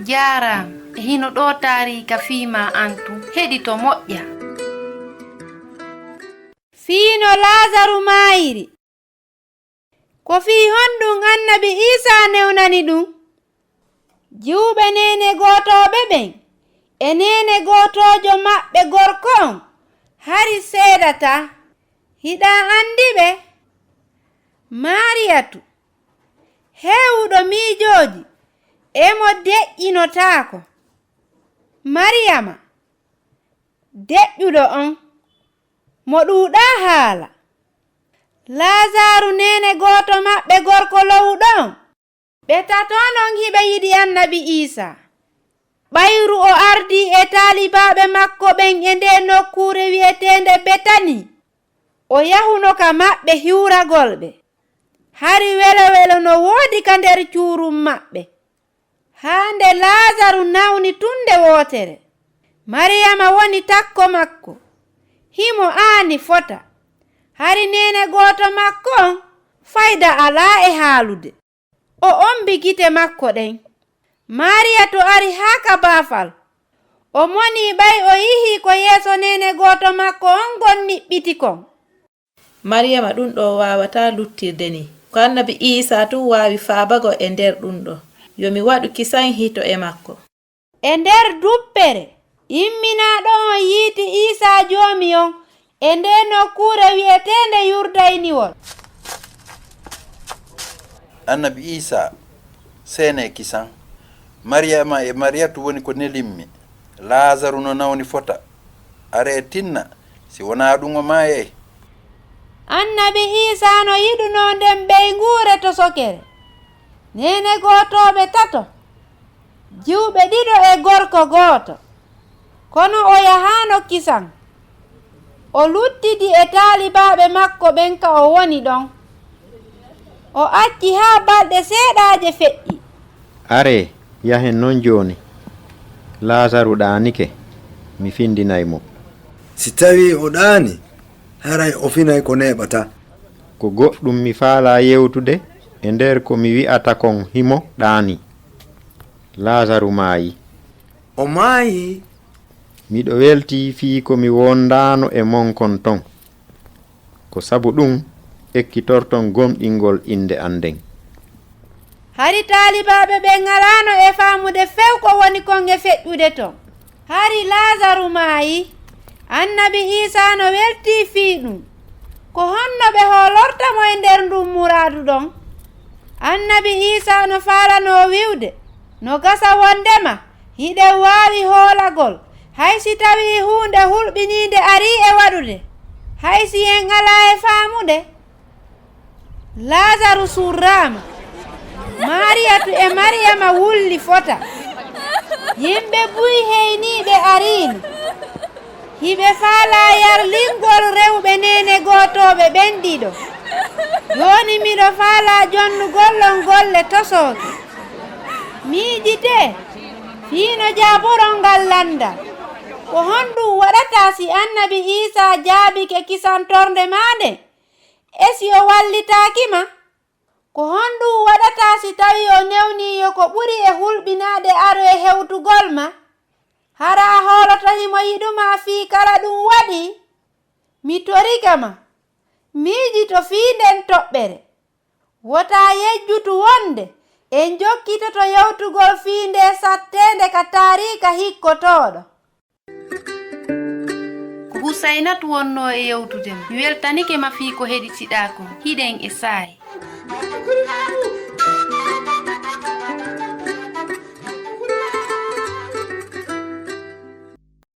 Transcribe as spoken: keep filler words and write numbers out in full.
Jaaraama. E hino ɗoo taariika fii maa an tun. Heɗito moƴƴa. Fii no Laazaru maayiri. Ko fii honɗun Annabi Iisaa newnani ɗun? Jiwɓe neene gootooɓe ɓen e neene gootoojo maɓɓe gorko on hari seedataa. Hiɗa anndi ɓe? Maariyatu, heewuɗo miijooji, e mo deƴƴinotaako. Mariyama, deƴƴuɗo on, mo ɗuuɗaa haala. Laazaaru, neene gooto maɓɓe gorko lowuɗo on. Ɓe tato non hiɓe yiɗi Annabi Iisaa. Ɓayru o ardii e taalibaaɓe makko ɓen e ndee nokkuure wi'eteende Betanii, o yahuno ka maɓɓe hiwragol ɓe. Hari welo-welo no woodi ka nder cuurum maɓɓe. Haa nde Laazaru nawni tun nde wootere, Mariyama woni takko makko. Himo aani fota. Hari neene gooto makko on, fayda alaa e haalude. O ombi gite makko ɗen. Maariyatu ari haa ka baafal. O monii ɓay o yi'ii ko yeeso neene gooto makko on ngon niɓɓiti kon. Mariyama, ɗun ɗoo waawataa luttirde nii. Ko Annabi Iisaa tun waawi faabagol e nder ɗun ɗoo. Yo mi waɗu kisan hito e makko. E nder duppere, imminaaɗo on yiiti Iisaa Joomi on e ndee nokkuure wi'eteende Yurdayniwol. Annabi Iisaa, seenee kisan. Mariyama e Maariyatu woni ko nelimmi. Laazaru no nawni fota. Aree tinna, si wonaa ɗun o maayay. Annabi Iisaa no yiɗunoo nden ɓeynguure tosokere. Neene gootooɓe tato, jiwɓe ɗiɗo e gorko gooto. Kono o yahaano kisan. O luttidi e taalibaaɓe makko ɓen ka o woni ɗon. O acci haa balɗe seeɗaaje feƴƴi. Aree, yahen non jooni. Laazaru ɗaanike, mi findinay mo. Si tawii o ɗaani, haray o finay ko neeɓata. Ko goɗɗun mi faalaa yewtude e nder ko mi wi'ata kon, himo ɗaani. Laazaru maayi. O maayi. Miɗo weltii fii ko mi wondaano e mon kon ton. Ko sabu ɗun ekkitorton gomɗingol innde an nden. Hari taalibaaɓe ɓen alaano e faamude few ko woni kon e feƴƴude ton. Hari Laazaru maayi. Annabi Iisaa no weltii fii ɗun. Ko honno ɓe hoolorta mo e nder ndun muraadu ɗon? Annabi Iisaa no faalanoo wi'ude, no gasa wondema hiɗen waawi hoolagol, hay si tawii huunde hulɓiniinde arii e waɗude, hay si en alaa e faamude. Laazaru surraama. Maariyatu e Mariyama wulli fota. Yimɓe buy heyniiɓe ariino. Hiɓe faalaa yarlingol rewɓe neene gootooɓe ɓen ɗiɗo. Jooni miɗo faalaa jonnugol on golle tosooke. Miijitee, fii no jaaborol ngal lanndal. Ko honɗun waɗata si Annabi Iisaa jaabike kisan tornde maa nden? E si o wallitaaki ma? Ko honɗun waɗata si tawii o newnii yo ko ɓuri e hulɓinaade aro e hewtugol ma? Hara a hooloto himo yiɗu ma fii kala ɗun waɗii? Mi torike ma, miijito fii nden toɓɓere. Wota yejjutu wonde en jokkitoto yewtugol fii ndee satteende ka taariika hikkotooɗo. Ko Husaynatu wonnoo e yewtude ma. Mi weltanike ma fii ko heɗitiɗaa kon. Hiɗen e saa'i.